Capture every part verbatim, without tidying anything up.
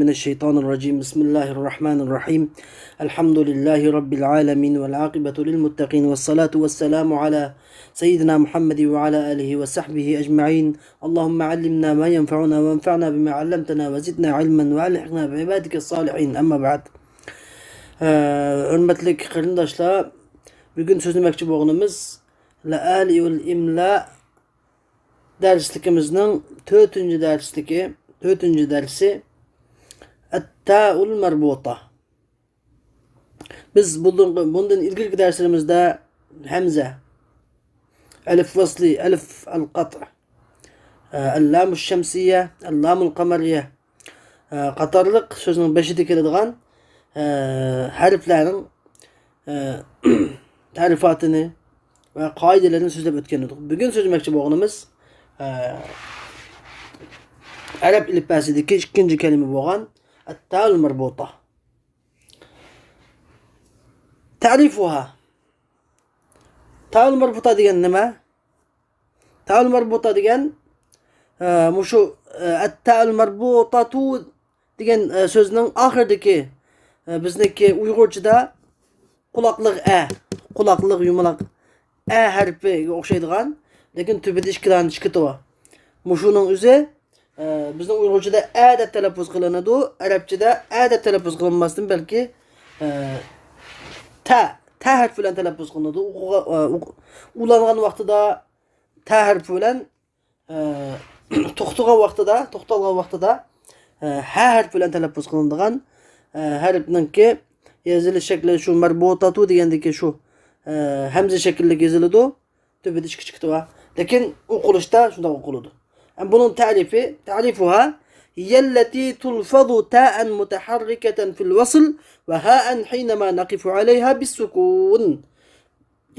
من الشيطان الرجيم. بسم الله الرحمن الرحيم. الحمد لله رب العالمين، والعاقبة للمتقين، والصلاة والسلام على سيدنا محمد وعلى آله وصحبه أجمعين. اللهم علمنا ما ينفعنا، وانفعنا بما علمتنا، وزدنا علما، وألحقنا بعبادك الصالحين. أما بعد. ھۆرمەتلىك قېرىنداشلار، بۈگۈن سۆزلىمەكچى بولغىنىمىز ليالي الإملاء دەرسلىكىمىزنىڭ تۆتىنچى دەرسلىكى، تۆتىنچى دەرسى، التاء المربوطة. بىز بۇندىن، بۇندىن ئىلگىرىكى دەرسلىرىمىزدە ھەمزە، ئەلىف ۋەسلى، ئەلىف ئەل قەتئ، ئەللامۇ شەمسىيە، ئەللامۇل قەمەرىيە، ئە، قاتارلىق سۆزنىڭ بېشىدا كېلىدىغان، ئە، ھەرپلەرنىڭ، ئە، تەرىپاتىنى ۋە قائىدىلىرىنى سۆزلەپ ئۆتكەن ئىدۇق. بۈگۈن سۆزلىمەكچى بولغىنىمىز، ئە، ئەرەب ئېلىپبەسىدىكى ئىككىنچى كەلىمە بولغان التاء المربوطة. تعريفها. تاء المربوطة دېگەن نېمە؟ تاء المربوطة دېگەن، ئە، مۇشۇ، ئە، التاء المربوطة دېگەن، ئە، سۆزنىڭ ئاخىرىدىكى، ئە، بىزنىڭكى ئۇيغۇرچىدا قۇلاقلىق ئە، قۇلاقلىق يۇمىلاق ئە ھەرپىگە ئوخشايدىغان، لېكىن تۈبىدە ئىككى دانە چېكىتى بار. مۇشۇنىڭ ئۆزى، ئە، بىزنىڭ ئۇيغۇرچىدا ئە دەپ تەلەپپۇز قىلىنىدۇ، ئەرەبچىدە ئە دەپ تەلەپپۇز قىلىنماستىن بەلكى، ئە، تە، تە ھەرپى بىلەن تەلەپپۇز قىلىنىدۇ. ئۇ-، ئۇ-، ئۇلانغان ۋاقتىدا تە ھەرپى بىلەن، ئە، توختىغان ۋاقتىدا، توختالغان ۋاقتىدا، ئە، ھە ھەرپى بىلەن تەلەپپۇز قىلىنىدىغان، ئە، ھەرپنىڭكى يېزىلىش شەكلى شۇ مەربۇتاتۇ دېگەندىكى شۇ، ئە، ھەمزە شەكىللىك يېزىلىدۇ. تۈبىدە ئىككى چېكىتى بار. لېكىن ئوقۇلۇشتا شۇنداق ئوقۇلىدۇ. ئەمما بۇنىڭ تەرىپى، تعريفها هي التي تلفظ تاء متحركة في الوصل وهاء حينما نقف عليها بالسكون.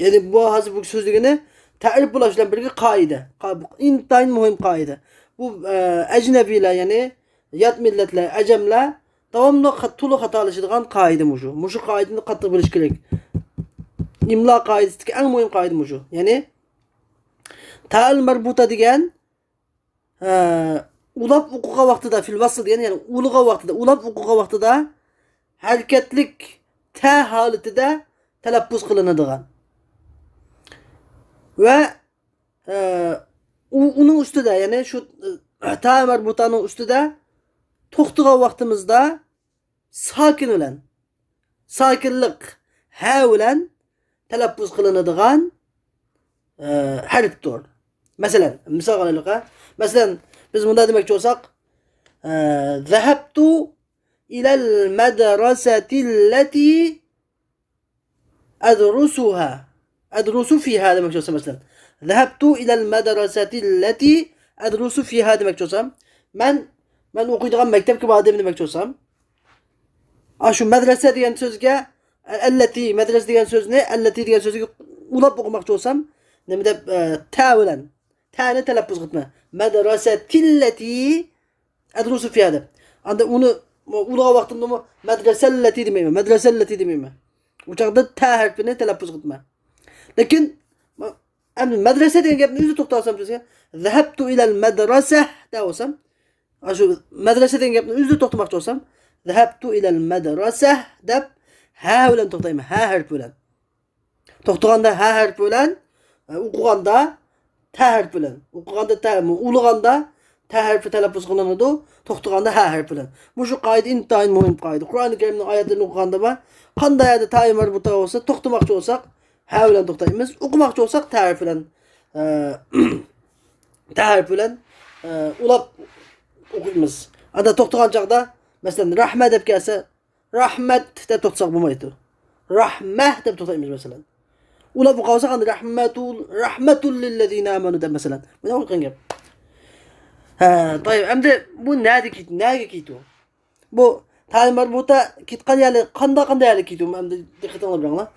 يەنى بۇ ھازىر بۇ سۆزلىگىنى تەرىپ بولۇش بىلەن بىرگە قائىدە. قا-، بۇ ئىنتايىن مۇھىم قائىدە. بۇ، ئە، ئەجنەبىيلەر، يەنى يات مىللەتلەر، ئەجەملەر داۋاملىق خات-، تولا خاتالىشىدىغان قائىدە مۇشۇ. مۇشۇ قائىدىنى قاتتىق بىلىش كېرەك. ئىملا قائىدىسىدىكى ئەڭ مۇھىم قائىدە مۇشۇ. يەنى تائىل مەربۇتا دېگەن، ئە، ئۇلاپ ئوقۇغان ۋاقتىدا، فىل ۋەسل دېگەن، يەنى ئۇلىغان ۋاقتىدا، ئۇلاپ ئوقۇغان ۋاقتىدا ھەرىكەتلىك تە ھالىتىدە تەلەپپۇز قىلىنىدىغان ۋە، ئە، ئۇ، ئۇنىڭ ئۈستىدە، يەنى شۇ، ئە، تا مەربۇتانىڭ ئۈستىدە توختىغان ۋاقتىمىزدا ساكىن بىلەن، ساكىنلىق ھە بىلەن تەلەپپۇز قىلىنىدىغان، ئە، ھەرپتۇر. مەسىلەن، مىسال ئالايلىق، ھە؟ مەسىلەن، بىز مۇنداق دېمەكچى بولساق، ئە، ذهبت إلى المدرسة التي أدرسها، أدرس فيها دېمەكچى بولسا، مەسىلەن، ذهبت إلى المدرسة التي أدرس فيها دېمەكچى بولسام، مەن، مەن ئوقۇيدىغان مەكتەپكە باردىم دېمەكچى بولسام، ئا، شۇ مەدرەسە دېگەن سۆزگە، ئەللەتى، مەدرەسە دېگەن سۆزنى، ئەللەتى دېگەن سۆزگە ئۇلاپ ئوقۇماقچى بولسام، نېمە دەپ، ئە، تە بىلەن، تەنى تەلەپپۇز قىلىپمەن. مەدرەسەتىللەتى ئەدرۇسۇ فىھا دەپ. ئاندىن ئۇنى ئۇلىغان ۋاقتىمدىمۇ مەدرەسەللەتى دېمەيمەن، مەدرەسەللەتى دېمەيمەن. ئۇ چاغدا تە ھەرپىنى تەلەپپۇز قىلىمەن. لېكىن، ئەمدى مەدرەسە دېگەن گەپنى ئۆزى توختالسام سۆزگە، ذهبت إلى المدرسة دەۋالسام، ئاشۇ مەدرەسە دېگەن گەپنى ئۆزى توختىماقچى بولسام، ذهبت إلى المدرسة دەپ، ھە بىلەن توختايمەن، ھە ھەرپى بىلەن. توختىغاندا ھە ھەرپى بىلەن، ئە، ئوقۇغاندا تە ھەرپى بىلەن. ئوقۇغاندا تە، ئۇلىغاندا تە ھەرپى تەلەپپۇز قىلىنىدۇ، توختىغاندا ھە ھەرپى بىلەن. مۇشۇ قائىدە ئىنتايىن مۇھىم قائىدە. قۇرئانى كەرىمنىڭ ئايەتلىرىنى ئوقۇغاندا بار، قانداق يەردە تائى مەربۇتا بولسا، توختىماقچى بولساق، ھە بىلەن توختايمىز، ئوقۇماقچى بولساق، تە ھەرپى بىلەن، ئە، تە ھەرپى بىلەن، ئە، ئۇلاپ ئوقۇيمىز. ئاندا توختىغان چاغدا، مەسىلەن، رەھمە دەپ كەلسە، رەھمەت دەپ توختىساق بولمايدۇ. رەھمە دەپ توختايمىز، مەسىلەن. ئۇلاپ ئوقۇۋالساق، ئاندىن رەھمەتۇل، رەھمەتۇل لىللەزىنە ئامەنۇ دەپ، مەسىلەن. مانا ئۇ قىلغان گەپ. ھە، تايىب، ئەمدى بۇ نەدە كېتىدۇ؟ نەگە كېتىدۇ؟ بۇ تائى مەربۇتا كېتىدىغان يەرلىرى قانداق، قانداق يەرلەرگە كېتىدۇ؟ ئەمدى دىققىتىڭلار بېرىڭلار.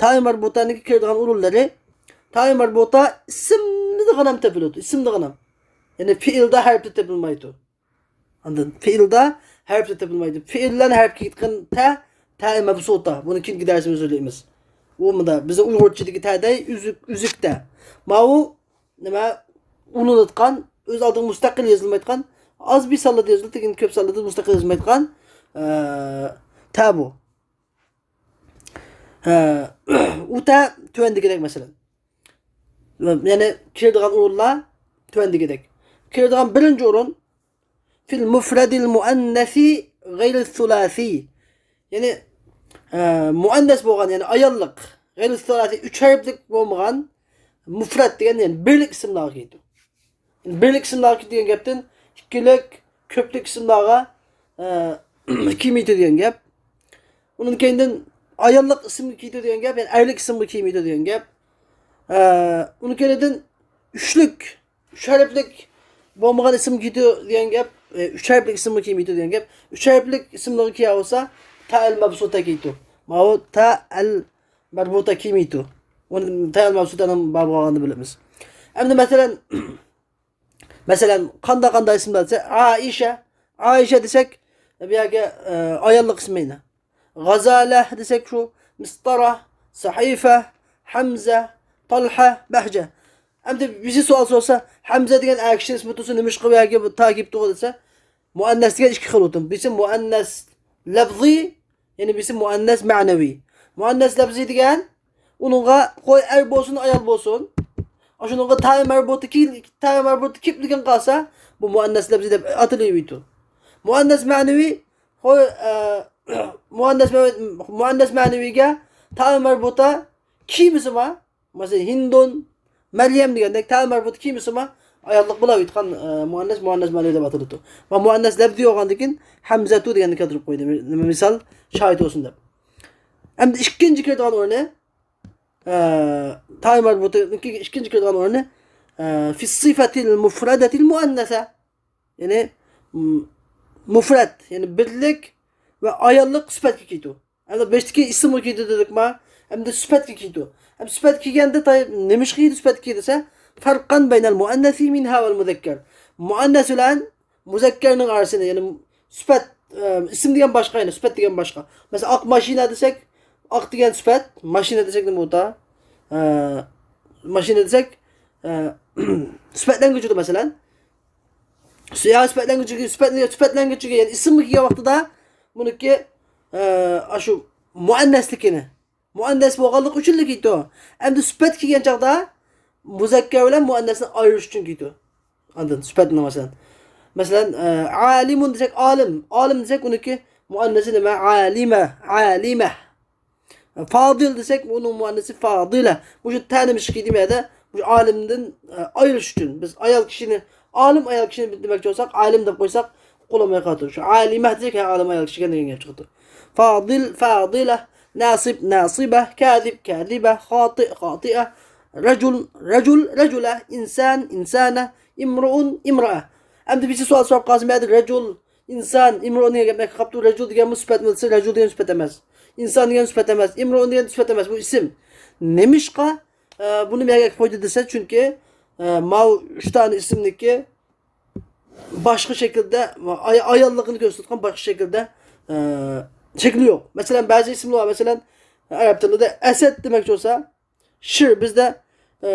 تائى مەربۇتانىڭ كىرىدىغان ئورۇنلىرى، تائى مەربۇتا ئىسىمدىغىنە تېپىلىدۇ، ئىسىمدىغىنە. يەنى پېئىلدا ھەرپتە تېپىلمايدۇ. ئاندىن پېئىلدا ھەرپتە تېپىلمايدۇ. پېئىل بىلەن ھەرپ كېتىدىغان تە، تەئى مەبسۇتا. بۇنى كېيىنكى دەرسىمىزدە سۆزلەيمىز. ئۇ مۇندا بىزنىڭ ئۇيغۇرچىدىكى تەدەي ئۈزۈك، ئۈزۈك تە. ماۋۇ نېمە؟ ئۇلىنىدىغان، ئۆز ئالدىغا مۇستەقىل يېزىلمايدىغان، ئاز بىر سانلىدا يېزىلىدۇ، لېكىن كۆپ سانلىدا مۇستەقىل يېزىلمايدىغان، ئە، تە بۇ. ئە، ئۇ تە تۆۋەندىكىدەك، مەسىلەن. يەنى كىرىدىغان ئورۇنلار تۆۋەندىكىدەك. كىرىدىغان بىرىنچى ئورۇن، فىل مۇفرەدىل مۇئەننەسى غەيرىس سۇلاسى. يەنى، ئە، مۇئەننەس بولغان، يەنى ئاياللىق، غەيرىس سۇلاسى، ئۈچ ھەرپلىك بولمىغان مۇفرەد دېگەن، يەنى بىرلىك ئىسىملارغا كېلىدۇ. يەنى بىرلىك ئىسىملارغا كېلىدۇ دېگەن گەپتىن ئىككىلىك، كۆپلۈك ئىسىملارغا، ئە، كېلمەيدۇ دېگەن گەپ. ئۇنىڭ كەينىدىن ئاياللىق ئىسىمغا كېلىدۇ دېگەن گەپ، يەنى ئەرلىك ئىسىمغا كېلمەيدۇ دېگەن گەپ. ئە، ئۇنىڭ كەينىدىن ئۈچلۈك، ئۈچ ھەرپلىك بولمىغان ئىسىم كېلىدۇ دېگەن گەپ، ئە، ئۈچ ھەرپلىك ئىسىمغا كېلمەيدۇ دېگەن گەپ. ئۈچ ھەرپلىك ئىسىملارغا كېلىۋالسا، تائىل مەبسۇتە كېلىدۇ. ماۋۇ تائىل مەربۇتە كېلمەيدۇ. ئۇنى تائىل مەبسۇتەنىڭ بابىغا ئالغاندا بىلىمىز. ئەمدى مەسىلەن، مەسىلەن، قاندا-قاندا ئىسىملار دېسە، ئائىشە. ئائىشە دېسەك، بۇ يەرگە، ئە، ئاياللىق ئىسىم ئەينى. غازالە دېسەك شۇ، مىستارا، سەھىفە، ھەمزە، تالھە، بەھجە. ئەمدى بىزگە سوئال سورىسا، ھەمزە دېگەن ئەر كىشىنىڭ ئىسمى تۇرسا، نېمىشقا بۇ يەرگە بۇ تا كېلىپتۇغۇ دېسە، مۇئەننەس دېگەن ئىككى خىل ئۇتۇم. بىرسى مۇئەننەس لەفزىي، يەنى بىرسى مۇئەننەس مەنىۋى. مۇئەننەس لەفزىي دېگەن، ئۇنىڭغا قوي ئەر بولسۇن، ئايال بولسۇن، ئاشۇنىڭغا تائى مەربۇتى كېل-، تائى مەربۇتى كېلىپ دېگەن قالسا، بۇ مۇئەننەس لەفزىي دەپ ئاتىلىۋېرىدۇ. مۇئەننەس مەنىۋى، قوي، ئە، مۇئەننەس مە-، مۇئەننەس مەنىۋىگە تائى مەربۇتا كىيمىسىما، مەسىلەن، ھىندۇن، مەريەم دېگەندەك تائى مەربۇتا كىيمىسىما، ئاياللىق بولاۋېتىدىغان، ئە، مۇئەننەس، مۇئەننەس مەنىۋى دەپ ئاتىلىدۇ. ۋە مۇئەننەس لەفزىي بولغاندىن كېيىن ھەمزەتۇ دېگەننى كەلتۈرۈپ قويدى. مىسال، شاھىت بولسۇن دەپ. ئەمدى ئىككىنچى كىرىدىغان ئورنى، ئە، تائى مەربۇتىنىڭكى ئىككىنچى كىرىدىغان ئورنى، ئە، فىسسىفەتىل مۇفرەدەتىل مۇئەننەسە. يەنى، م-، مۇفرەد، يەنى بىرلىك ۋە ئاياللىق سۈپەتكە كېلىدۇ. ئەمدى بېشىدىكى ئىسىمغا كېلىدۇ دېدۇقما؟ ئەمدى سۈپەتكە كېلىدۇ. ئەمدى سۈپەتكە كەلگەندە تاي-، نېمىشقا كېلىدۇ سۈپەتكە كېلىدۇ دېسە، فەرقەن بەينەل مۇئەننەسى مىنھا ۋەل مۇزەككەر. مۇئەننەس بىلەن مۇزەككەرنىڭ ئارىسىنى، يەنى سۈپەت، ئە، ئىسىم دېگەن باشقا، يەنى سۈپەت دېگەن باشقا. مەسىلەن، ئاق ماشىنا دېسەك، ئاق دېگەن سۈپەت، ماشىنا دېسەك نېمە بولىدۇ؟ ئە، ماشىنا دېسەك، ئە، سۈپەتلەنگۈچىدۇر، مەسىلەن. سۈ-، يا سۈپەتلەنگۈچىگە، سۈپەتلەنگۈچىگە، يەنى ئىسىمغا كەلگەن ۋاقتىدا بۇنىڭكى، ئە، ئاشۇ مۇئەننەسلىكىنى، مۇئەننەس بولغانلىقى ئۈچۈنلا كېلىدۇ. ئەمدى سۈپەتكە كەلگەن چاغدا مۇزەككەر بىلەن مۇئەننەسنى ئايرىش ئۈچۈن كېلىدۇ. ئاندىن سۈپەتنى مەسىلەن. مەسىلەن، ئە، ئالىمۇن دېسەك ئالىم. ئالىم دېسەك ئۇنىڭكى مۇئەننەسى نېمە؟ ئالىمە. ئالىمە. فادىل دېسەك ئۇنىڭ مۇئەننەسى فادىلە. مۇشۇ تەنىمىز كېلىدۇ يەردە. مۇشۇ ئالىمدىن، ئە، ئايرىش ئۈچۈن. بىز ئايال كىشىنى، ئالىم ئايال كىشىنى دېمەكچى بولساق، ئالىم دەپ قويساق، قۇلىماي قالىدۇ. شۇ ئالىمە دېسەك، ھە، ئالىم ئايال كىشىگە دېگەن گەپ چىقىدۇ. فادىل، فادىلە، ناسىب، ناسىبە، كازىب، كازىبە، خاتىئ، خاتىئە، رەجۇل، رەجۇل، رەجۇلە، ئىنسان، ئىنسانە، ئىمرۇئۇن، ئىمرائە. ئەمدى بىرسى سوئال سوراپ قالسا، مەدە رەجۇل، ئىنسان، ئىمرۇئۇن دېگەن گەپنى قاپتۇ، رەجۇل دېگەنمۇ سۈپەتمۇ دېسە، رەجۇل دېگەن سۈپەت ئەمەس. ئىنسان دېگەن سۈپەت ئەمەس. ئىمرۇئۇن دېگەن سۈپەت ئەمەس. بۇ ئىسىم. نېمىشقا، ئە، بۇنى مەگە قويدى دېسە، چۈنكى، ئە، ماۋۇ ئۈچ دانە ئىسىمنىكى باشقا شەكىلدە، ئاي-، ئاياللىقىنى كۆرسىتىدىغان باشقا شەكىلدە، ئە، شەكلى يوق. مەسىلەن، بەزى ئىسىملار بار. مەسىلەن، ئەرەب تىلىدا ئەسەد دېمەكچى بولسا، شىر، بىزدە، ئە،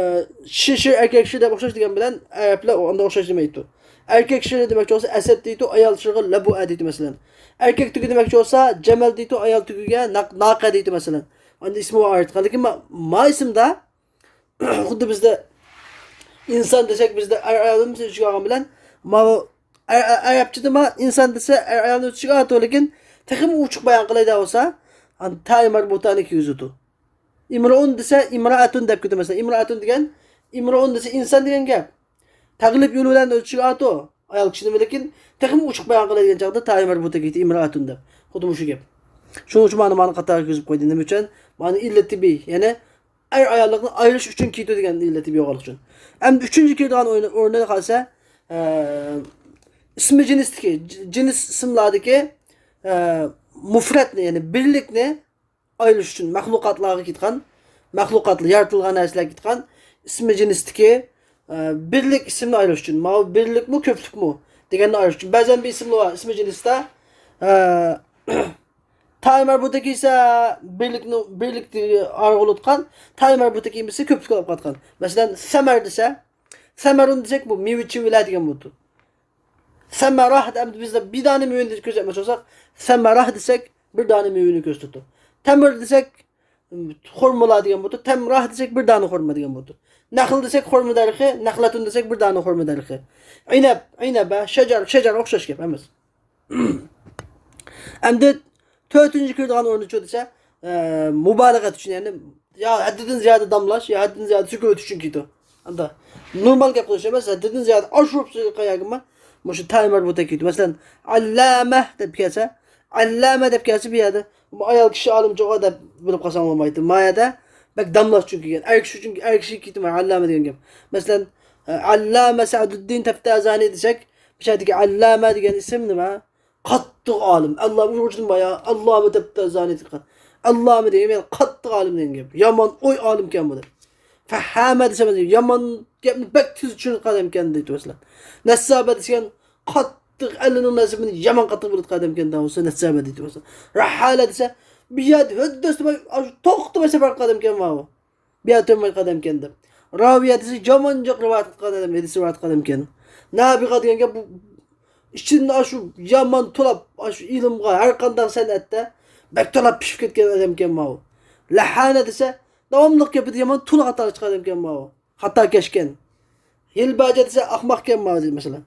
شىر، شىر، ئەركەك شىر دەپ ئوخشاش دېگەن بىلەن ئەرەبلەر ئاندا ئوخشاش دېمەيدۇ. ئەركەك شىر دېمەكچى بولسا ئەسەد دەيدۇ، ئايال شىرغا لەبۇئە دەيدۇ، مەسىلەن. ئەركەك تۆگە دېمەكچى بولسا جەمەل دەيدۇ، ئايال تۆگىگە ناق-، ناقە دەيدۇ، مەسىلەن. ئاندا ئىسمى بار ئايرىتقان. لېكىن ما-، ما ئىسىمدا خۇددى بىزدە ئىنسان دېسەك، بىزدە ئەر ئايالنى ئىچىگە ئالغان بىلەن، ماۋۇ ئە-، ئە-، ئەرەبچىدىمۇ ئىنسان دېسە، ئەر ئايالنى ئۆز ئىچىگە ئالىدۇ، لېكىن تېخىمۇ ئوچۇق بايان قىلاي دەۋالسا، تائى مەربۇتانى كىيگۈزىدۇ. ئىمرۇئۇن دېسە، ئىمرائەتۇن دەپ كېتىدۇ، مەسىلەن. ئىمرائەتۇن دېگەن، ئىمرۇئۇن دېسە، ئىنسان دېگەن گەپ. تەغلىب يولى بىلەن ئۆز ئىچىگە ئالىدۇ ئايال كىشىنى، لېكىن تېخىمۇ ئوچۇق بايان قىلاي دېگەن چاغدا تائى مەربۇتا كېتىدۇ، ئىمرائەتۇن دەپ. خۇددى مۇشۇ گەپ. شۇنىڭ ئۈچۈن مانا، مانا قاتارغا كىرگۈزۈپ قويدى. نېمە ئۈچۈن؟ مانا ئىللىتى بى، يەنى ئەر ئاياللىقنى ئايرىش ئۈچۈن كېلىدۇ دېگەن ئىللىتى بى بولغانلىقى ئۈچۈن. ئەمدى ئۈچىنچى كىرىدىغان ئورنى، ئورنى قالسا، ئە، ئىسمى جىنستىكى، ج-، جىنس ئىسىملاردىكى، ئە، مۇفرەتنى، يەنى بىرلىكنى ئايرىش ئۈچۈن مەخلۇقاتلارغا كېتىدىغان، مەخلۇقاتلار، يارىتىلغان نەرسىلەرگە كېتىدىغان ئىسمى جىنستىكى، ئە، بىرلىك ئىسىمنى ئايرىش ئۈچۈن. ماۋۇ بىرلىكمۇ، كۆپلۈكمۇ دېگەننى ئايرىش ئۈچۈن. بەزەن بىر ئىسىملار بار، ئىسمى جىنستا، ئە، تائى مەربۇتا كىيسە بىرلىكنى، بىرلىكنى ئارىغا ئۇلاتقان، تائى مەربۇتا كىيمىسە كۆپلۈكنى ئالاپ قالىدىغان. مەسىلەن، سەمەر دېسە، سەمەرۇن دېسەك، بۇ مېۋە چىۋىلەر دېگەن بولىدۇ. سەمەرە دەپ بىز بىر دانە مېۋىنى كۆرسەتمەكچى بولساق، سەمەرە دېسەك، بىر دانە مېۋىنى كۆرسىتىدۇ. تەمر دېسەك، خورمىلار دېگەن بولىدۇ. تەمرە دېسەك، بىر دانە خورما دېگەن بولىدۇ. نەخل دېسەك، خورما دەرىخى، نەخلەتۇن دېسەك، بىر دانە خورما دەرىخى. ئىنەب، ئىنەبە، شەجەر، شەجەر ئوخشاش گەپ ئەمەس. ئەمدى تۆتىنچى كىرىدىغان ئورنى چۇ دېسە، ئە، مۇبالىغە ئۈچۈن، يەنى يا ھەددىدىن زىيادە داملاش، يا ھەددىدىن زىيادە سۈكۈت ئۈچۈن كېتىدۇ. ئاندا نورمال گەپ قىلىش ئەمەس، ھەددىدىن زىيادە ئاشۇرۇپ قايەرگىمۇ مۇشۇ تايى مەربۇتە كېتىدۇ. مەسىلەن، ئەللامە دەپ كەلسە، ئەللامە دەپ كەلسە بۇ يەردە، بۇ ئايال كىشى ئالىم چوغا دەپ بىلىپ قالساڭ بولمايدۇ. ما يەردە بەك داملاش ئۈچۈن كەلگەن. ئەر كىشى ئۈچۈن، ئەر كىشىگە كېتىدۇ ئەللامە دېگەن گەپ. مەسىلەن، ئەللامە سەئدۇددىن تەفتازانى دېسەك، بۇ يەردىكى ئەللامە دېگەن ئىسىم نېمە؟ قاتتىق ئالىم. ئەللامە ئۇرۇشتىن بايا، ئەللامە تەفتازانى دېگەن. ئەللامە دېگەن يەنى قاتتىق ئالىم دېگەن گەپ. يامان ئوي ئالىمكەن بۇ دەپ. فەھھامە دېسە، يامان گەپنى بەك تېز چۈشىنىدىغان ئادەمكەن دەيدۇ مەسىلەن. نەسسابە دېسە، قاتتىق ئەللىنىڭ نەسىبىنى يامان قاتتىق بىلىدىغان ئادەمكەن دەۋاتسا، نەسسابە دەيدۇ مەسىلەن. رەھھالە دېسە، بۇ يەردە ھۆددەس دېمەي، ئاشۇ توختىماي سەپەر قىلىدىغان ئادەمكەن ماۋۇ. بۇ يەردە تۇرماي قىلىدىغان ئادەمكەن دەپ. راۋىيە دېسە، يامان جىق رىۋايەت قىلىدىغان ئادەم، ھەدىس رىۋايەت قىلىدىغان ئادەمكەن. نابىغە دېگەن گەپ بۇ ئىچىدىن ئاشۇ يامان تولا، ئاشۇ ئىلىمغا، ھەر قانداق سەنئەتتە بەك تولا پىشىپ كەتكەن ئادەمكەن ماۋۇ. لەھانە دېسە، داۋاملىق گېپىدە يامان تولا خاتا چىققان ئادەمكەن ماۋۇ. خاتاكەشكەن. ھىلباجە دېسە، ئەخمەقكەن ماۋۇ دەيدۇ مەسىلەن.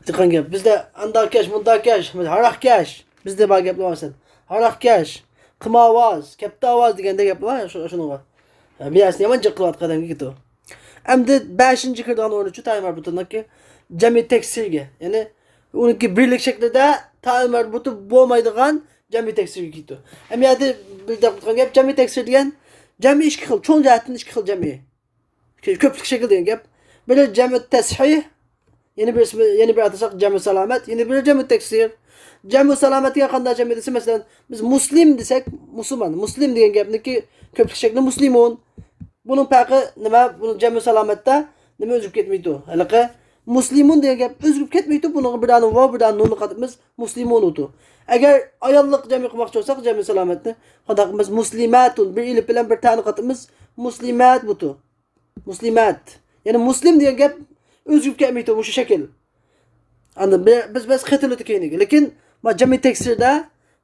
چىققان گەپ. بىزدە ئانداقكەش، مۇنداقكەش، ھاراقكەش. بىزدە بار گەپلەر بار مەسىلەن. ھاراقكەش، قىمارۋاز، كەپتاۋاز دېگەندەك گەپلەر بار شۇ، شۇنىڭغا. ھە، مىيەسىنى يامان جىق قىلىۋاتقان ئادەمگە كېتىدۇ. ئەمدى بەشىنچى كىرىدىغان ئورنى چۇ تايى مەربۇتىنىڭكى جەمئى تەكسىرگە. يەنى ئۇنىڭكى بىرلىك شەكلىدە تايى مەربۇتى بولمايدىغان جەمئى تەكسىرگە كېتىدۇ. ئەمما يەردە بىر دەپ قىلغان گەپ، جەمئى تەكسىر دېگەن جەمئى ئىككى خىل، چوڭ جەھەتتىن ئىككى خىل جەمئى. كۆ-، كۆپلۈك شەكىل دېگەن گەپ. بىرى جەمئى تەسھىھ، يەنە بىرسى، يەنە بىر ئاتىساق جەمئى سالامەت، يەنە بىرى جەمئى تەكسىر. جەمئى سالامەت دېگەن قانداق جەمئى دېسە، مەسىلەن، بىز مۇسلىم دېسەك، مۇسۇلمان. مۇسلىم دېگەن گەپنىكى كۆپلۈك شەكلى مۇسلىمۇن. بۇنىڭ پەرقى نېمە؟ بۇنىڭ جەمئى سالامەتتە نېمە ئۆزگىرىپ كەتمەيدۇ؟ ھېلىقى مۇسلىمۇن دېگەن گەپ ئۆزگىرىپ كەتمەيدۇ. بۇنىڭغا بىر دانە ۋاۋ، بىر دانە نۇننى قاتىمىز، مۇسلىمۇن ئۇتۇ. ئەگەر ئاياللىق جەمئى قىلماقچى بولساق، جەمئى سالامەتنى قانداق قىلىمىز؟ مۇسلىماتۇن. بىر ئېلىپ بىلەن بىر تانى قاتىمىز، مۇسلىمات بۇتۇ. مۇسلىمات. يەنى مۇسلىم دېگەن گەپ ئۆزگىرىپ كەتمەيدۇ، مۇشۇ شەكىل. ئاندىن بىر، بىز، بىز قېتىلىدۇ كەينىگە. لېكىن ما جەمئى تەكسىردا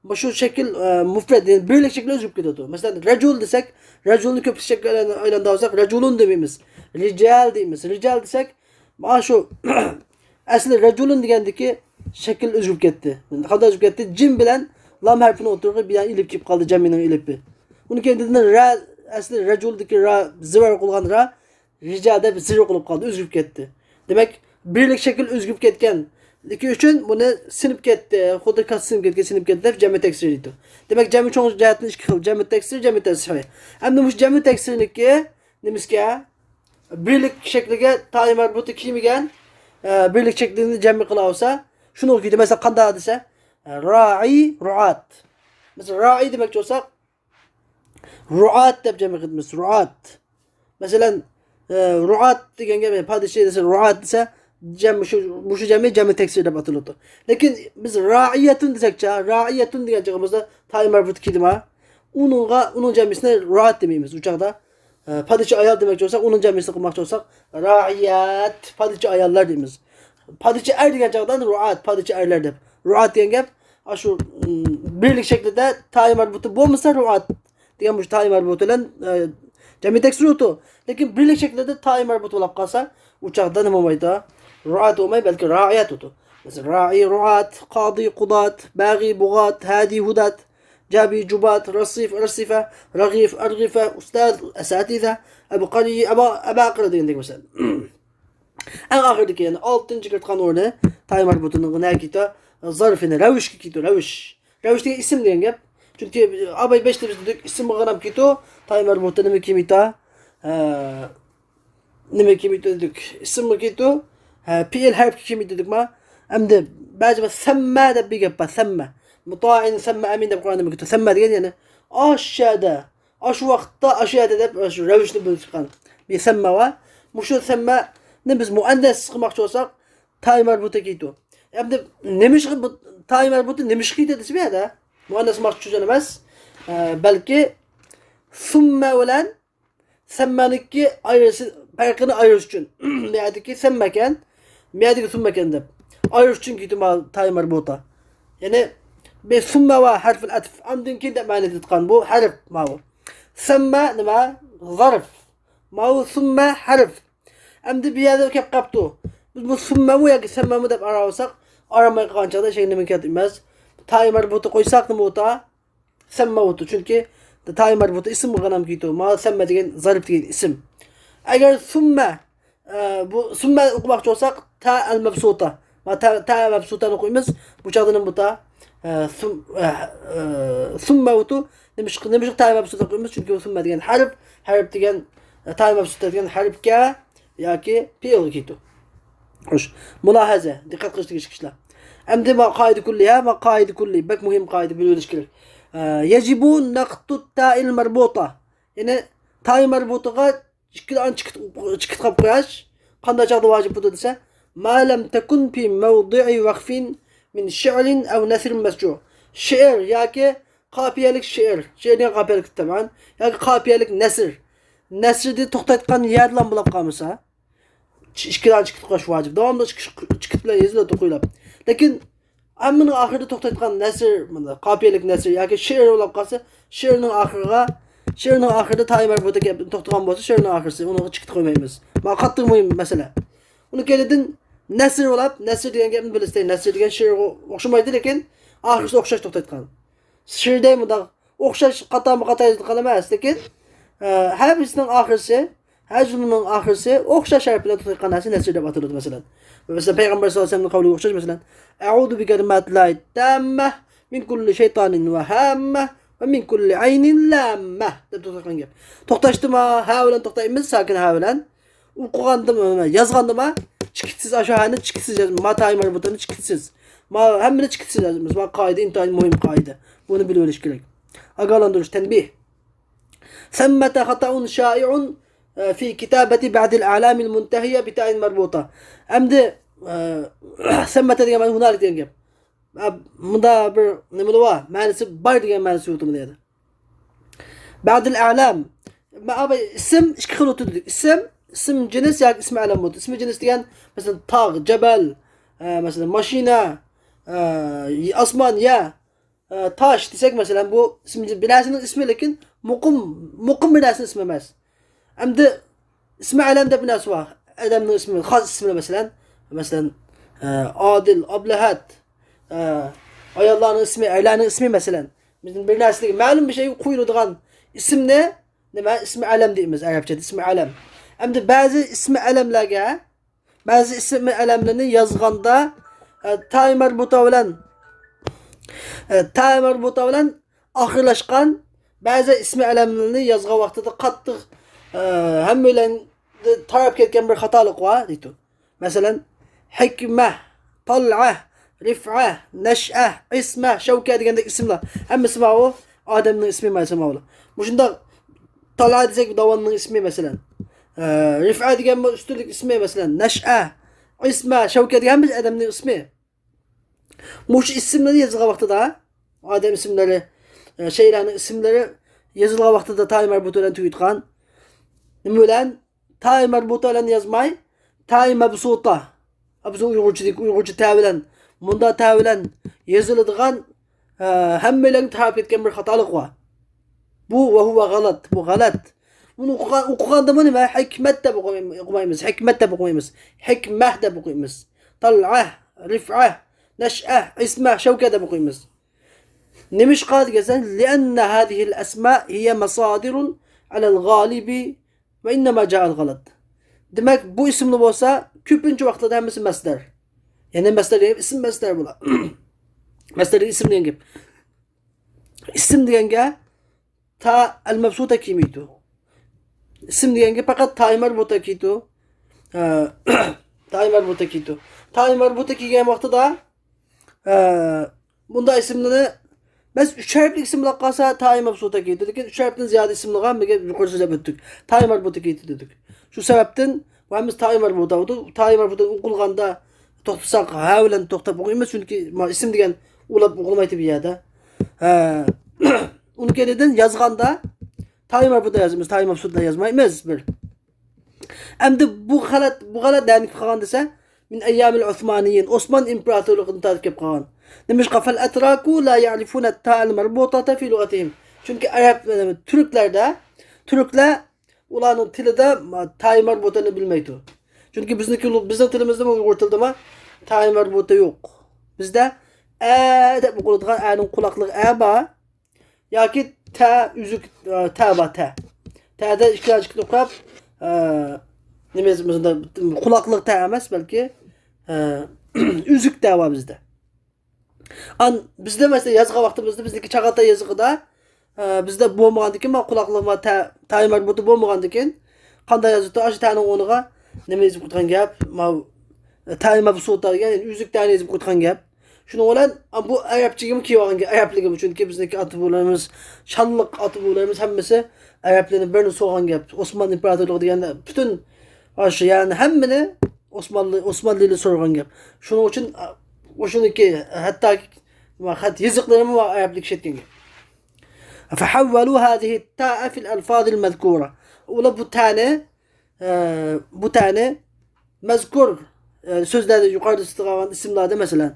مۇشۇ شەكىل، ئە، مۇفرەت، يەنى بىرلىك شەكلى ئۆزگىرىپ كېتىدۇ. مەسىلەن، رەجۇل دېسەك، رەجۇلنى كۆپلۈك شەكىلگە ئايلاندۇرساق، رەجۇلۇن دېمەيمىز. رىجال دەيمىز. رىجال دېسەك، مانا شۇ ئەسلى رەجۇلۇن دېگەندىكى شەكىل ئۆزگىرىپ كەتتى. قانداق ئۆزگىرىپ كەتتى؟ جىم بىلەن لام ھەرپىنىڭ ئوتتۇرىغا بىر ئېلىپ كېلىپ قالدى، جەمئىنىڭ ئېلىپى. ئۇنىڭ كەينىدىن رە، ئەسلى رەجۇلدىكى رە، زىۋەر قىلغان رە، رىجال دەپ زىر قىلىپ قالدى، ئۆزگىرىپ كەتتى. دېمەك، بىرلىك شەكىل ئۆزگىرىپ كەتكەنلىكى ئۈچۈن بۇنى سىنىپ كەتتى، خۇددى كاسا سىنىپ كەتكەن، سىنىپ كەتتى دەپ جەمئى تەكسىر دەيدۇ. دېمەك، جەمئى چوڭ جەھەتتىن ئىككى خىل، جەمئى تەكسىر، جەمئى تەسھىھ. ئەمدى مۇشۇ جەمئى تەكسىرنىكى نېمىسىكەن؟ بىرلىك شەكلىگە تايى مەربۇتى كىرمىگەن، ئە، بىرلىك شەكلىنى جەمئى قىلاۋالسا، شۇنىڭغا كېتىدۇ. مەسىلەن، قانداق دېسە، رائى، رۇئات. مەسىلەن، رائى دېمەكچى بولساق، رۇئات دەپ جەمئى قىلىمىز، رۇئات. مەسىلەن، ئە، رۇئات دېگەن گەپ، پادىچى دېسە، رۇئات دېسە، جەم-، شۇ، مۇشۇ جەمئى جەمئى تەكسىر دەپ ئاتىلىدۇ. لېكىن بىز رائىيەتۇن دېسەكچە، رائىيەتۇن دېگەن چېغىمىزدا تايى مەربۇتى كىردىما، ئۇنىڭغا، ئۇنىڭ جەمئىسىنى رۇئات دېمەيمىز. ئۇ چاغدا ئە، پادىچى ئايال دېمەكچى بولساق، ئۇنىڭ جەمئىسىنى قىلماقچى بولساق، رائىيات، پادىچى ئاياللار دەيمىز. پادىچى ئەر دېگەن چاغدا رۇئات، پادىچى ئەرلەر دەپ. رۇئات دېگەن گەپ، ئاشۇ، ئىم، بىرلىك شەكلىدە تايى مەربۇتى بولمىسا، رۇئات دېگەن مۇشۇ تايى مەربۇتى بىلەن، ئە، جەمئى تەكسىر ئۇتۇ. لېكىن بىرلىك شەكلىدە تايى مەربۇتى بولۇپ قالسا، ئۇ چاغدا نېمە بولمايدۇ؟ رۇئات بولماي، بەلكى رائىيات ئۇتۇ. مەسىلەن، رائىي، رۇئات، قادىي، قۇدات، باغىي، بۇغات، ھادىي، ھۇدات. جابى، جۇبات، رەسىف، رەسىفە، رەغىف، ئەرغىفە، ئۇستاز، ئەساتىزە، ئەبقەرى، ئەبا، ئەباقىرە دېگەندەك مەسىلەن. ئەڭ ئاخىرىدىكى، يەنى ئالتىنچى كىرىدىغان ئورنى تايى مەربۇتىنىڭ نەگە كېتىدۇ؟ زەرفىنى، رەۋىشكە كېتىدۇ، رەۋىش. رەۋىش دېگەن ئىسىم دېگەن گەپ. چۈنكى ئاباي بەشتە بىز دېدۇق، ئىسىمغا قاراپ كېتىدۇ، تايى مەربۇتى نېمە كېمىتە؟ ھە، نېمە كېمىتە دېدۇق؟ ئىسىمغا كېتىدۇ. ھە، پېئىل ھەرپكە كېمىتە دېدۇقما؟ ئەمدى بەزى بىر سەممە دەپ بىر گەپ بار، سەممە. مۇتائىن سەممە ئەمىن دەپ قۇرئاندا كېتىدۇ. سەممە دېگەن يەنى ئاشۇ يەردە، ئاشۇ ۋاقىتتا، ئاشۇ يەردە دەپ، ئاشۇ رەۋىشنى بىلدۈرۈپ چىققان بىر سەممە بار. مۇشۇ سەممەنى بىز مۇئەننەس قىلماقچى بولساق، تايى مەربۇتە كېتىدۇ. ئەمدى نېمىشقا بۇ تايى مەربۇتە نېمىشقا كېتىدۇ دېسە، بۇ يەردە مۇئەننەس قىلماقچى ئۈچۈن ئەمەس، ئە، بەلكى سۇممە بىلەن سەممەنىڭكى ئايرىسى، پەرقىنى ئايرىش ئۈچۈن. بۇ يەردىكى سەممەكەن، مەدىكى سۈممە ئىكەن دەپ. ئايرىش ئۈچۈن كېتىدۇ ماۋۇ تائى مەربۇتە. يەنى، بىز سۈممە ۋە ھەرفىل ئەتف ئاندىن كېيىن دەپ مەنىدە تۇتقان بۇ ھەرپ ماۋۇ. سەممە نېمە؟ زەرف. ماۋۇ سۈممە ھەرپ. ئەمدى بۇ يەردە كەپ قاپتۇ. بىز بۇ سۈممەمۇ ياكى سەممەمۇ دەپ ئارا ئالساق، ئاراماي قالغان چاغدا شەيئىن مۇنكەر ئەمەس. تائى مەربۇتە قويساق نېمە بولىدۇ؟ سەممە بولىدۇ. چۈنكى تائى مەربۇتە ئىسىم بولغان ھەم كېتىدۇ. ماۋۇ سەممە دېگەن زەرف دېگەن ئىسىم. ئەگەر سۈممە، ئە، بۇ سۈممە ئوقۇماقچى بولساق، تا ئەل مەبسۇتە. ما تا، تا مەبسۇتەنى ئوقۇيمىز. بۇ چاغدا نېمە بولىدۇ؟ ئە، سۈم-، ئە، ئە، سۈممە بولىدۇ. نېمىشقا، نېمىشقا تا مەبسۇتە ئوقۇيمىز؟ چۈنكى بۇ سۈممە دېگەن ھەرپ، ھەرپ دېگەن، ئە، تا مەبسۇتە دېگەن ھەرپكە ياكى پېئىلغا كېتىدۇ. خوش. مۇلاھەزە، دىققەت قىلىش تېگىشلىك ئىشلار. ئەمدى ما قائىدە كۈللى، ھە، ما قائىدە كۈللى، بەك مۇھىم قائىدە، بىلىۋېلىش كېرەك. ئە، يەجىبۇ نەقتۇت تائىل مەربۇتە. يەنى تائى مەربۇتىغا ئىككى دانە چېكىت، چېكىت قىلىپ قوياش قانداق چاغدا ۋاجىپ بولىدۇ دېسە، ما لەم تەكۇن فى مەۋدىئى ۋەقفىن مىن شىئرىن ئەۋ نەسرىن مەسجۇ. شېئىر ياكى قاپىيەلىك شېئىر، شېئىر دېگەن قاپىيەلىك تامام، ياكى قاپىيەلىك نەسر. نەسردە توختايدىغان يەردىلا بولۇپ قالمىسا، چ-، ئىككى دانە چېكىت قويۇش ۋاجىپ. داۋاملىق چېكىت، چېكىت بىلەن يېزىلىدۇ قويۇلۇپ. لېكىن ھەممىنىڭ ئاخىرىدا توختايدىغان نەسر، مانا، قاپىيەلىك نەسر ياكى شېئىر بولۇپ قالسا، شېئىرنىڭ ئاخىرىغا، شېئىرنىڭ ئاخىرىدا تائى مەربۇتە كەپ توختىغان بولسا، شېئىرنىڭ ئاخىرىسى، ئۇنىڭغا چېكىت قويمايمىز. مانا قاتتىق مۇھىم مەسىلە. ئۇنىڭ كەينىدىن نەسر بولۇپ، نەسر دېگەن گەپنى بىلىسىلەر. نەسر دېگەن شېئىرغا ئوخشىمايدۇ، لېكىن ئاخىرىسى ئوخشاش توختايدىغان. شېئىردە مۇنداق ئوخشاش قاتارمۇ قاتار يېزىلغان ئەمەس، لېكىن، ئە، ھەر بىرسىنىڭ ئاخىرىسى، ھەر جۈملىنىڭ ئاخىرىسى ئوخشاش ھەرپ بىلەن توختايدىغان نەرسە نەسر دەپ ئاتىلىدۇ، مەسىلەن. مەسىلەن، پەيغەمبەر سەللەللاھۇ ئەلەيھى ۋەسەللەمنىڭ قەۋلىگە ئوخشاش، مەسىلەن، ئەئۇزۇ بىكەلىماتىللاھىت تاممە مىن كۇللى شەيتانىن ۋە ھاممە ۋە مىن كۇللى ئەينىن لاممە دەپ توختايدىغان گەپ. توختاشتىمۇ ھە بىلەن توختايمىز، ساكىن ھە بىلەن. ئوقۇغاندىمۇ، يازغاندىمۇ چېكىتسىز، ئاشۇ ھەنى چېكىتسىز يازىمىز. ما تائى مەربۇتانى چېكىتسىز. ما ھەممىنى چېكىتسىز يازىمىز. ما قائىدە، ئىنتايىن مۇھىم قائىدە. بۇنى بىلىۋېلىش كېرەك. ئاگاھلاندۇرۇش، تەنبىھ. ثمة خطأ شائع في كتابة بعض الأعلام المنتهية بتاء مربوطة. ئەمدى، ئە، ثمة دېگەن مەنە ھۇنالىك دېگەن گەپ. ئە، مۇندا بىر نېمىلا بار، مەنىسى بار دېگەن مەنىسى يوق بۇ يەردە. بعض الأعلام. ما ئاباي، ئىسىم ئىككى خىل بولىدۇ دېدۇق. ئىسىم، ئىسىم جىنس ياكى ئىسمى ئەلەم بولىدۇ. ئىسمى جىنس دېگەن، مەسىلەن، تاغ، جەبەل، ئە، مەسىلەن، ماشىنا، ئە، ئاسمان، يەر، ئە، تاش دېسەك، مەسىلەن، بۇ ئىسمى جىنس، بىر نەرسىنىڭ ئىسمى، لېكىن مۇقىم، مۇقىم بىر نەرسىنىڭ ئىسمى ئەمەس. ئەمدى ئىسمى ئەلەم دەپ بىر نەرسە بار. ئادەمنىڭ ئىسمى، خاس ئىسمى، مەسىلەن، مەسىلەن، ئە، ئادىل، ئابلەھەت، ئە، ئاياللارنىڭ ئىسمى، ئەرلەرنىڭ ئىسمى، مەسىلەن. بىزنىڭ بىر نەرسىگە، مەلۇم بىر شەيگە قويۇلىدىغان ئىسىمنى، نېمە، ئىسمى ئەلەم دەيمىز، ئەرەبچىدە ئىسمى ئەلەم. ئەمدى بەزى ئىسمى ئەلەملەرگە، بەزى ئىسمى ئەلەملەرنى يازغاندا، ئە، تائى مەربۇتا بىلەن، ئە، تائى مەربۇتا بىلەن ئاخىرلاشقان بەزى ئىسمى ئەلەملەرنى يازغان ۋاقتىدا قاتتىق، ئە، ھەممەيلەندە تاراپ كەتكەن بىر خاتالىق بار دەيدۇ. مەسىلەن، ھىكمە، تالئە، رىفئە، نەشئە، ئىسمە، شەۋكە دېگەندەك ئىسىملار. ھەممىسى ماۋۇ ئادەمنىڭ ئىسمى، مەسىلەن، ماۋۇلار. مۇشۇنداق تالئە دېسەك، داۋاننىڭ ئىسمى، مەسىلەن. ئە، رىفئە دېگەن بۇ ئۈستۈنلۈك ئىسمى، مەسىلەن. نەشئە، ئىسمە، شەۋكە دېگەن ھەممىسى ئادەمنىڭ ئىسمى. مۇشۇ ئىسىملەرنى يېزىلغان ۋاقتىدا، ئادەم ئىسىملىرى، ئە، شەيئىلەرنىڭ ئىسىملىرى يېزىلغان ۋاقتىدا تائى مەربۇتا بىلەن تۈگەيدىغان. نېمە بىلەن؟ تائى مەربۇتا بىلەن يازماي، تائى مەبسۇتا. بىزنىڭ ئۇيغۇرچىدىكى، ئۇيغۇرچە تە بىلەن، مۇندا تە بىلەن يېزىلىدىغان، ئە، ھەممەيلەنگە تاراپ كەتكەن بىر خاتالىق بار. بۇ ۋە ھۇۋە غەلەت، بۇ غەلەت. بۇنى ئوقۇغان، ئوقۇغاندىمۇ نېمە؟ ھېكمەت دەپ ئوقۇمايمىز، ھېكمەت دەپ ئوقۇيمىز. ھېكمەھ دەپ ئوقۇيمىز. تالئەھ، رىفئەھ، نەشئەھ، ئىسمەھ، شەۋكە دەپ ئوقۇيمىز. نېمىشقا دېگەنسەن، لأن هذه الأسماء هي مصادر على الغالب وإنما جاء الغلط. دېمەك، بۇ ئىسىملار بولسا كۆپىنچە ۋاقىتلاردا ھەممىسى مەسدەر. يەنى مەسدەر دېگەن ئىسىم مەسدەر بولار. مەسدەر دېگەن ئىسىم دېگەن گەپ. ئىسىم دېگەنگە تا ئەل مەبسۇتا كىيمەيدۇ. ئىسىم دېگەنگە پەقەت تائى مەربۇتا كىيىدۇ. ئە، تائى مەربۇتا كىيىدۇ. تائى مەربۇتا كىيگەن ۋاقتىدا، ئە، بۇنداق ئىسىملىرى، بەس، ئۈچ ھەرپلىك ئىسىم بولۇپ قالسا تائى مەبسۇتا كىيىدۇ. لېكىن ئۈچ ھەرپتىن زىيادە ئىسىملىغان بىر گەپ يۇقىرىدا سۆزلەپ ئۆتتۇق. تائى مەربۇتا كىيىدۇ دېدۇق. شۇ سەۋەبتىن بۇ ھەممىسى تائى مەربۇتا بولىدۇ. تائى مەربۇتا ئوقۇلغاندا توختىساق، ھە بىلەن توختاپ ئوقۇيمىز، چۈنكى ما ئىسىم دېگەن ئۇلاپ ئوقۇلمايدۇ بۇ يەردە. ھە. ئۇنىڭ كەينىدىن يازغاندا تائى مەربۇتا يازىمىز، تائى مەبسۇتا يازمايمىز بىر. ئەمدى بۇ غەلەت، بۇ غەلەت نەدىن كېلىپ قالغان دېسە، من أيام العثمانيين، ئوسمان ئىمپېراتورلۇقىدىن تارتىپ كېلىپ قالغان. نېمىشقا؟ فالأتراك لا يعرفون التاء المربوطة في لغتهم. چۈنكى ئەرەب، تۈركلەردە، تۈركلەر ئۇلارنىڭ تىلىدا تايى مەربۇتانى بىلمەيدۇ. چۈنكى بىزنىڭكى، بىزنىڭ تىلىمىزدىمۇ، ئۇيغۇر تىلىدىمۇ تايى مەربۇتا يوق. بىزدە ئە دەپ ئوقۇلىدىغان، ئەنىڭ قۇلاقلىق ئە بار. ياكى تە، ئۈزۈك، ئە، تە بار، تە. تەدە ئىككى ئاچىكنى قويۇپ، ئە، نېمە، قۇلاقلىق تە ئەمەس، بەلكى، ئە، ئۈزۈك تە بار بىزدە. ئان، بىزدە مەسىلەن يازغان ۋاقتىمىزدا بىزنىڭكى چاغاتاي يېزىقىدا، ئە، بىزدە بولمىغاندىكىن، ما قۇلاقلىق، ما تە، تايى مەربۇتى بولمىغاندىكىن، قانداق يازىدۇ؟ ئاشۇ تەنىڭ ئورنىغا نېمە يېزىپ قويغان گەپ؟ ما، تايى مەبسۇتا، يەنى ئۈزۈك تەنى يېزىپ قويغان گەپ. شۇنىڭ بىلەن، ئا، بۇ ئەرەبچىگىمۇ كېلىۋالغان گەپ، ئەرەبلىكىمۇ. چۈنكى بىزنىڭكى ئاتا-بوۋىلىرىمىز، شانلىق ئاتا-بوۋىلىرىمىز ھەممىسى ئەرەبلەرنى بىرنى سوغان گەپ. ئوسمان ئىمپېراتورلۇقى دېگەندە پۈتۈن ئاشۇ، يەنى ھەممىنى ئوسمانلى، ئوسمانلىلار سورىغان گەپ. شۇنىڭ ئۈچۈن، ئا، ئۇ شۇنىڭكى، ھەتتا خەت يېزىقلىرىمۇ ئەرەبلىككە كەتكەن گەپ. فحولوا هذه التاء في الألفاظ المذكورة. ئۇلار بۇ تەنى، ئە، بۇ تەنى مەزكۇر، ئە، سۆزلەردە، يۇقىرىدا سۆزلەنگەن ئىسىملاردا، مەسىلەن،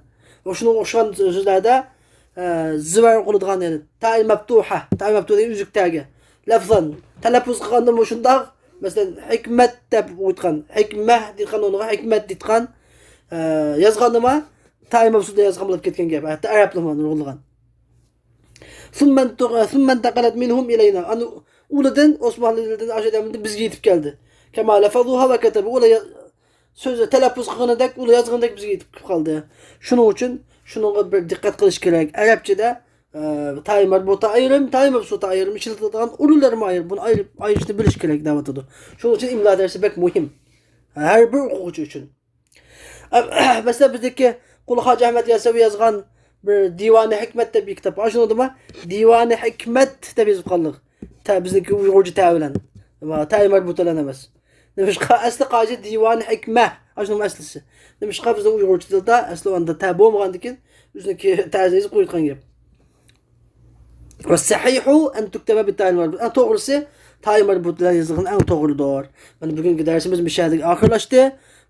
ۋە شۇنىڭغا ئوخشىغان سۆزلەردە، ئە، زىۋەر قىلىدىغان، يەنى تائى مەپتۇھە، تائى مەپتۇھە دېگەن ئۈزۈك تەگە. لەفزەن، تەلەپپۇز قىلغاندىمۇ شۇنداق، مەسىلەن، ھېكمەت دەپ ئېيتقان، ھېكمەھ دېيىدىغان، ئۇنىڭغا ھېكمەت دېيىدىغان، ئە، يازغاندىمۇ تائى مەبسۇتا يازغان بولۇپ كەتكەن گەپ. ھەتتا ئەرەبلەرمۇ نۇرغۇنلىغان. ثم انتق-، ثم انتقلت منهم إلينا. ئانا ئۇلىدىن، ئوسمانلىلىدىن ئاشۇ دەمدە بىزگە يېتىپ كەلدى. كما لفظوها وكتبوها. ئۇلار يا-، سۆزى تەلەپپۇز قىلغىنىدەك، ئۇلار يازغىنىدەك بىزگە يېتىپ قالدى. شۇنىڭ ئۈچۈن شۇنىڭغا بىر دىققەت قىلىش كېرەك. ئەرەبچىدە، ئە، تائى مەربۇتا ئايرىم، تائى مەبسۇتا ئايرىم، ئىشلىتىلىدىغان ئورۇنلىرىمۇ ئايرىم. بۇنى ئايرىپ، ئايرىشنى بىلىش كېرەك دەۋاتىدۇ. شۇنىڭ ئۈچۈن ئىملا دەرسى بەك مۇھىم. ھەر بىر ئوقۇغۇچى ئۈچۈن. مەسىلەن، بىزدىكى قۇلى خاجى ئەھمەد ياساۋى يازغان بىر دىۋانى ھېكمەت دەپ بىر كىتاب بار. شۇنىڭدىمۇ دىۋانى ھېكمەت دەپ يېزىپ قالدۇق. تە، بىزنىڭكى ئۇيغۇرچە تە بىلەن. تائى مەربۇتا بىلەن ئەمەس. نېمىشقا؟ ئەسلى قايسى؟ دىۋانى ھېكمە. ئاشۇنىڭ ئەسلىسى. نېمىشقا؟ بىزنىڭ ئۇيغۇرچە تىلدا ئەسلى ئاندا تە بولمىغاندىكىن، بىزنىڭكى تەسىنى يېزىپ قويۇلغان گەپ. والصحيح أن تكتب بالتاء المربوطة. ئەڭ توغرىسى تائى مەربۇت بىلەن يېزىلغىنى ئەڭ توغرىدۇر. مانا بۈگۈنكى دەرسىمىز مۇشۇ يەردە ئاخىرلاشتى.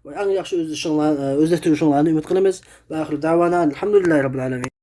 ئەڭ ياخشى ئۆزلىشىڭلار، ئۆزلەشتۈرۈشۈڭلارنى ئۈمىد قىلىمىز. وآخر دعوانا أن الحمد لله رب العالمين.